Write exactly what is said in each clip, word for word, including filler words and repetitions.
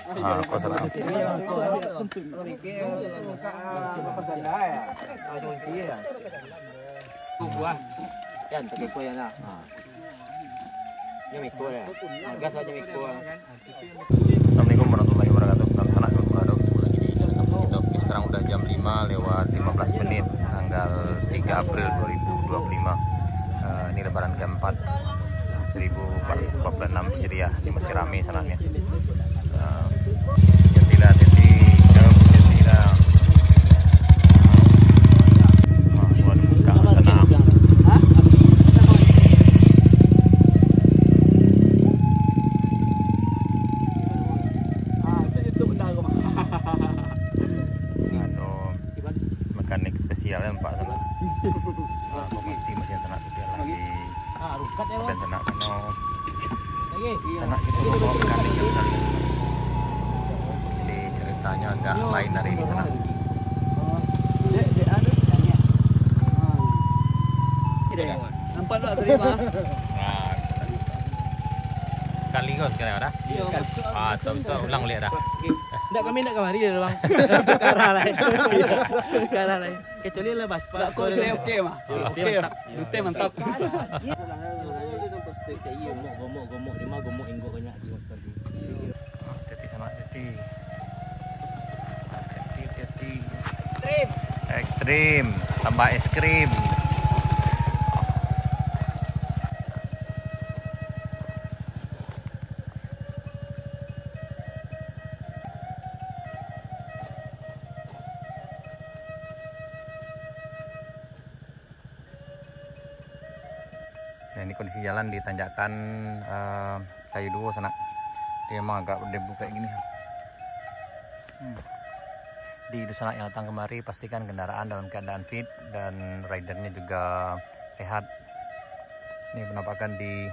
Ha, kau salah. Buah. Kan, tapi kau yang lah. Ha. Yang mikul ya. Gas aja mikul. Assalamualaikum warahmatullahi wabarakatuh. Salam sanak, salam saudara. Kembali lagi di channel Kampung Kita. Oke, sekarang udah jam lima lewat lima belas menit, tanggal tiga April dua ribu dua puluh lima. Eh, ini lebaran keempat, seribu empat ratus empat puluh enam Hijriah. Ini masih rame sanaknya. Eh, jadilah, jadi, jauh, jadilah. Wah, buat buka sana. Ado mekanik spesial ya, Pak, sana. Ah, pemati mesin sana tu dia lagi. Bukan sana, sana. Sana kita bawa mekanik yang sana. Jadi ceritanya agak lain dari di sana. Nampak tak tadi, Bang? Nah, sekali kau sekali dah. Iya, masuk. Ah, masuk, stop, stop, ulang balik dah. Okey. Ndak, kami ndak kamari dah, Bang. Karah lah. Karah lah. Kecuali lah bas. Ndak, kau okey, okey, mah. Okey, okey, mantap. Dute mantap. Gomok, gomok, gomok. Dia mah gomok inggok banyak di motor dia. Hati-hati sama hati-hati. Hati-hati, hati-hati. Ekstrim. Ekstrim. Tambah es krim. Nah, ini kondisi jalan di tanjakan, eh, Kayu Duo sanak. Dia memang agak berdebu kayak gini. Hmm. Jadi itu sanak yang datang kemari, pastikan kendaraan dalam keadaan fit dan ridernya juga sehat. Ini penampakan di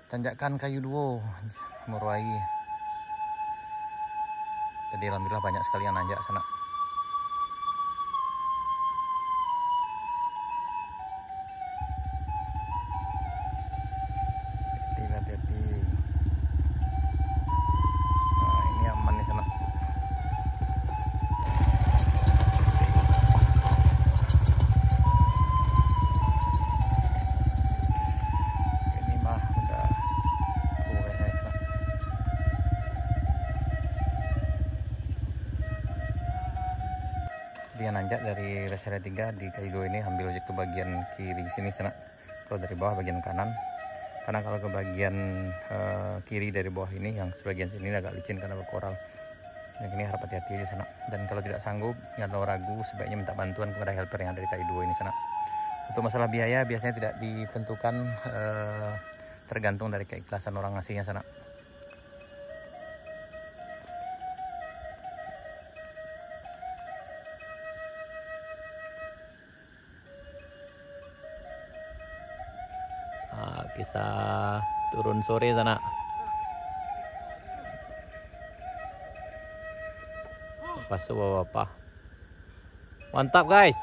tanjakan Kayu Duo, Muruai. Jadi alhamdulillah banyak sekali yang nanjak sanak. Hati-hati. Nah, ini aman nih sanak. Ini mah udah kurang, guys, lah. Dia nanjak dari rest area tiga di Kayu Duo ini, ambil aja ke bagian kiri sini, sanak. Kalau dari bawah bagian kanan. Karena kalau ke bagian, eh, kiri dari bawah ini, yang sebagian sini agak licin karena berkoral. Yang ini harap hati-hati aja, sanak. Dan kalau tidak sanggup atau ragu, sebaiknya minta bantuan kepada helper yang ada di Kayu Duo ini, sanak. Untuk masalah biaya, biasanya tidak ditentukan, eh, tergantung dari keikhlasan orang ngasihnya, sanak. Ah, kisah turun sore sanak. Pas tu bapak. Mantap, guys.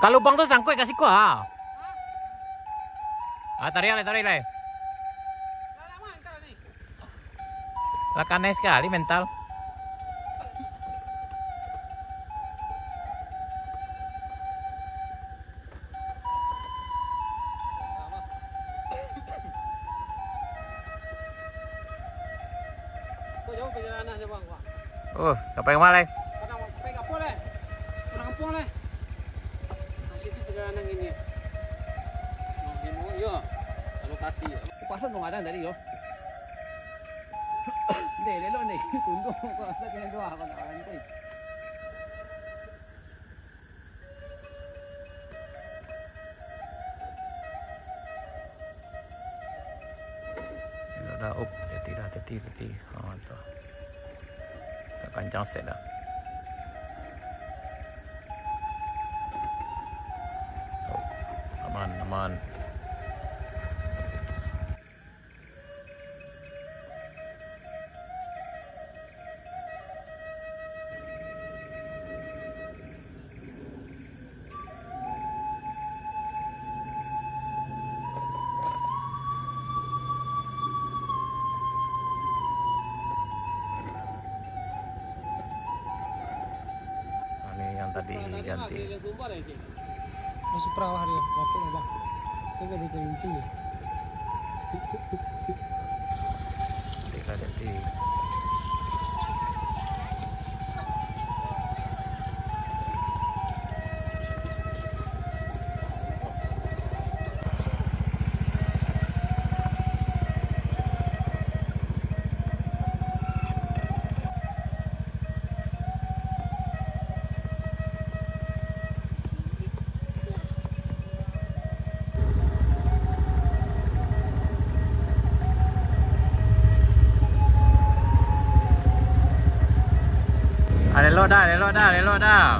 Kalau lubang tu sangkuik ka siko, ha. Ah, tarik lai, tarik lai. Lah kanai sakali mental. Kok jauah pajalanannyo, Bang? Wah. Oh, ka Pangkal lai. Padang, Pangkal lai. Padang Kampuang lai. Nah, situ pajalanan ini. Nah, di bawah, iyo. Lokasi. Kupasan tu kadang tadi, yo. Ndeh, elok ndeh. Tunduk kau rasa kena doa kau nak rantai. Dah, dah, up, hati-hati dah, hati-hati, hati-hati. Ha, tu. Tak kancang stek dah. Up, aman, aman. Tadi ganti. Ini Supra wah dia, lapuk dah. Dia boleh kerinci. Dia kada ti. Ah, lelok dah, lelok dah, lelok dah.